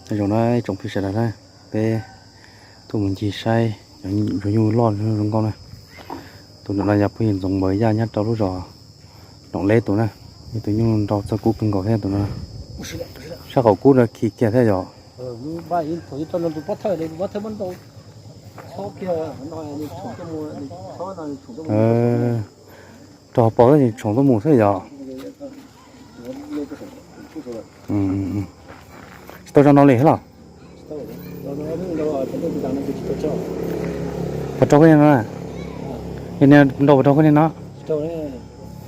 Nyob zoo na ib tsoom phooj ywg sawv daws na, peb tuaj mus ncig saib cov nyuj loj zoo nkauj na. Tus ntawm no yog phooj ywg Ntxoov Npaws Yaj nyob rau lub zos Noom Leb tus na. Yog tus nyuj nrau txog kub kawg nkaus thiab tus no. Sab qaum kub no khi kiag thiab yom. Rau hauv paus tab sis tshoom tuaj mus xwb yom. Tsis tau tso no li thiab los? Puas rau koj niag no? Yog niag nrau puas rau koj niag no?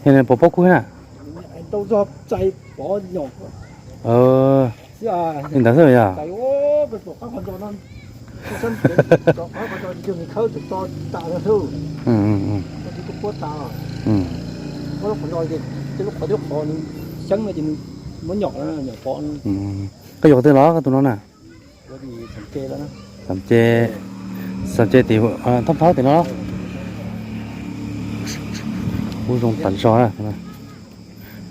Yog niag puas paub kub na? Li ntawd xwb yog. Koj yuav qhov twg los koj tus no na? Xam ce, xam ce tim thab thab tim no. Kub zoo tas zog na.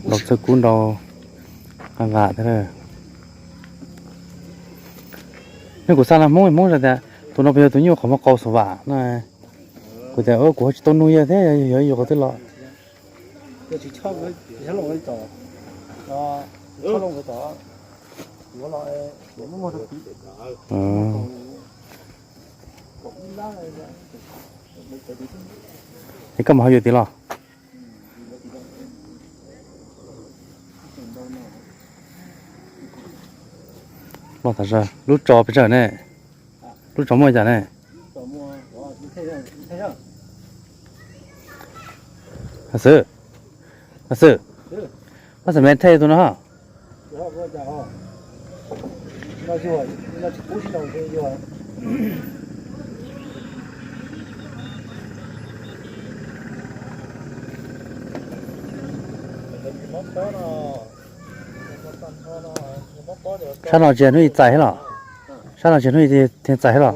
Nrau txog kub nrau qab vam thiab. Nyob kuv xa los Hmoob, Hmoob tias tus no puas yog tus nyuj qhov muag qau xav vam no. Kuv tias kuv ho tsis tau nug yawg thiab yog yog qhov twg los. Es koj mus hauv yuav tid los? Loj tas zog, lub tso pes tsawg ne? Lub tso muaj cas ne? Xwb, xwb, koj xam me thej tus no. Sab no tsis yog hnub ib txais thiab los? Sab no tsis yog hnub ib thiab txais thiab los?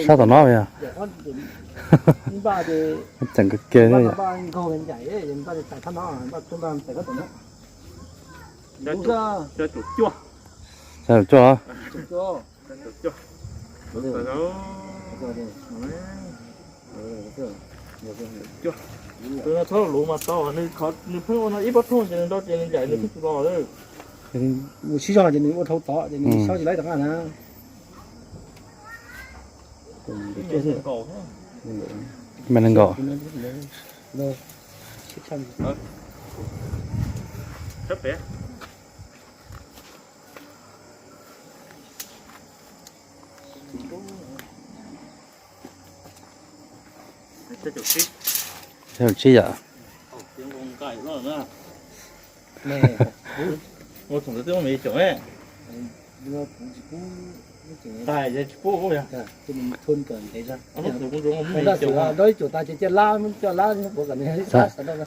Sab tom no yog. Tseem kawg kiag thiab yom. Sab cuaj los? Tus no txhob luv mas tau, nws pheej ua no ib pob thooj ces nws nrau ces nws ncaim nws pheej tsis los lawm. Mus sib zog ces nws ua dhau tod ces nws xyab tsis laib rov qab na. Me nees nkaum. Xyoo tsib yom.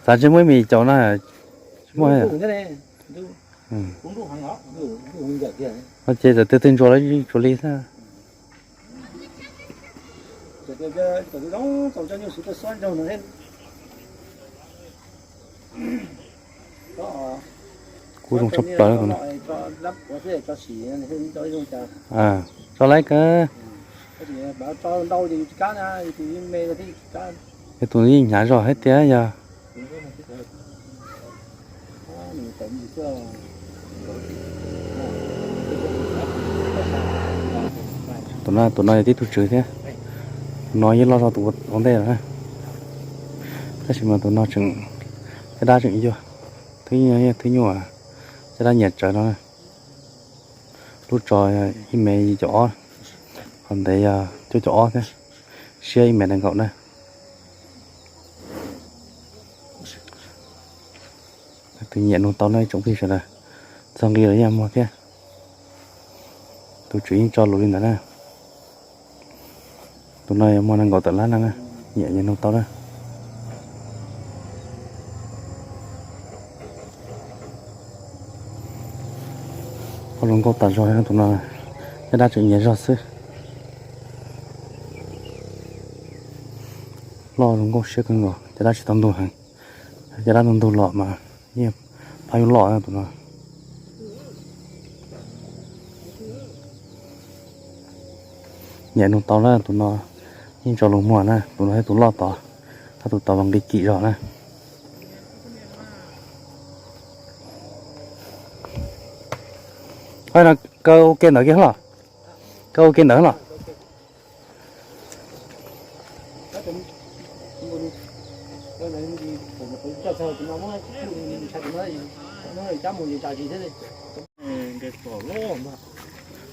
Xav tsis muaj ib me caum na, tsis muaj. Ces txawm twg twg ntsuas los tsuas li xwb. Kuj zoo tshaj plaws tus no. Tso laib kawg. Tus yeej hnyav zog thiab tiag yog. Tus no, tus no yog tib tug tswv thiab. Tus no yeej loj zog tus ua ntej lawm na. Tab sis mas tus no tseem, caj dab tseem yuag. Thwb nyuj, thwb nyuj, caj dab nyiam tsawv no. Lub tso ib mev yim caum ob, qhov ntev yog cuaj caum ob thiab, siab ib mev nees nkaum na. Tus nyiam nug tau no ib tsoom phooj ywg sawv daws, txog nqi los yeej muag thiab. Tus tswv yeej tso lus li ntawd na. Tus no yog muag nees nkaum tawm lab no na, nyiam nyiam nug tau na. Loj zoo nkauj tas zog li tus no, caj dab tseem nyiam zog xwb. Loj zoo nkauj siab kawg nkaus, caj dab tsis tau ntug heev. Caj dab ntug ntug los mas yeej phaj yuj loj tus no. Nyiam nug tau na, tus no yeej tso lus muag na, tus no thiab tus loj tod, hab tus tod los nqi kim zog na. Kaw ua ke ntawd kiag los, kaw ua ke ntawd los.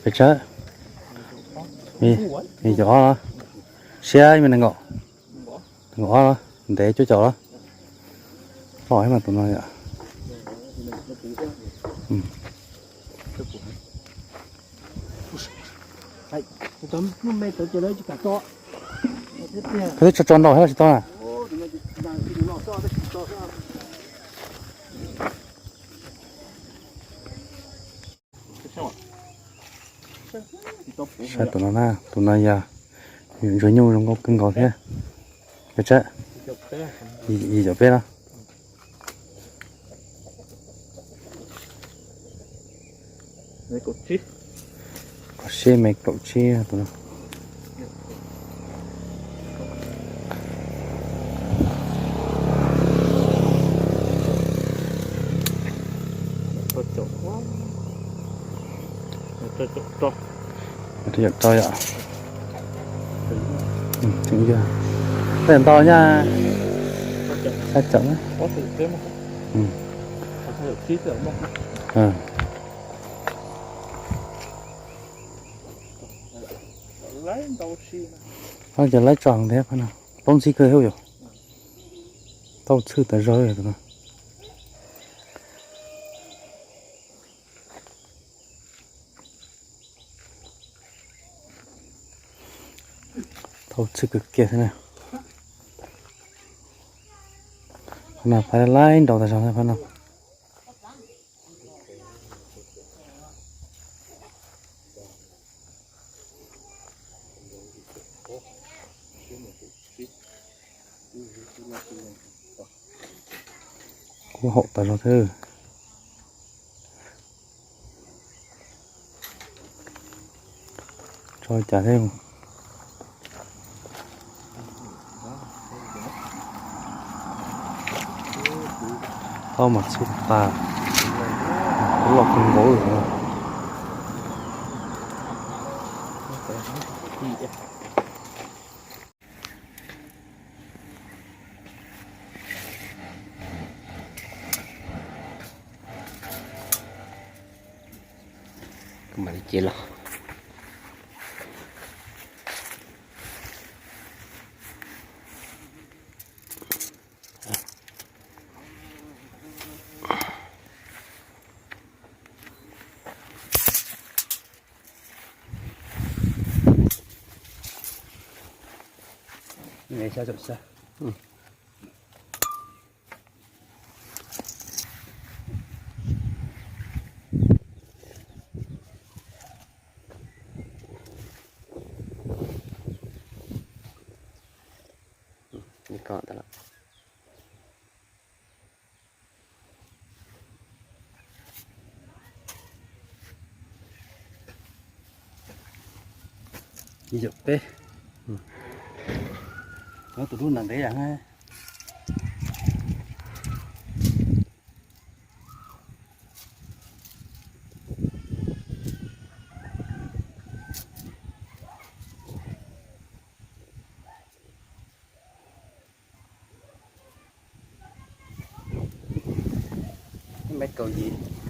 Pes tsawg? Yog ob los, siab me nees nkaum, nees nkaum ob los, ntev cuaj caum los. Loj mas tus no yom. Koj twb tso tso nraum thiab los tsis tau na? Saib tus no na, tus no yog ntsuag nyuj zoo nkauj kawg nkaus thiab. Pes tsawg? Yim caum peb los. Qhov siab me kaum tsib tus no. Rau yom. Tseem ntau nyaj, xya caum na. Ces laib tso heev thiab, plaub ntxhib kawg thiab yom. Tau txhwj tas zog tus no. Tau txhwj kawg kiag thiab na. Qhov no pab laib nraus tas zog na, qhov no. Kub haum tas zog thiab. Tso cas thiab. Tau mas txhwj tas, kub loj kawg nkaus. Kuv mam li cev los. Yim caum peb. Tus dub ntev ntev yam na. Meb kaum yim.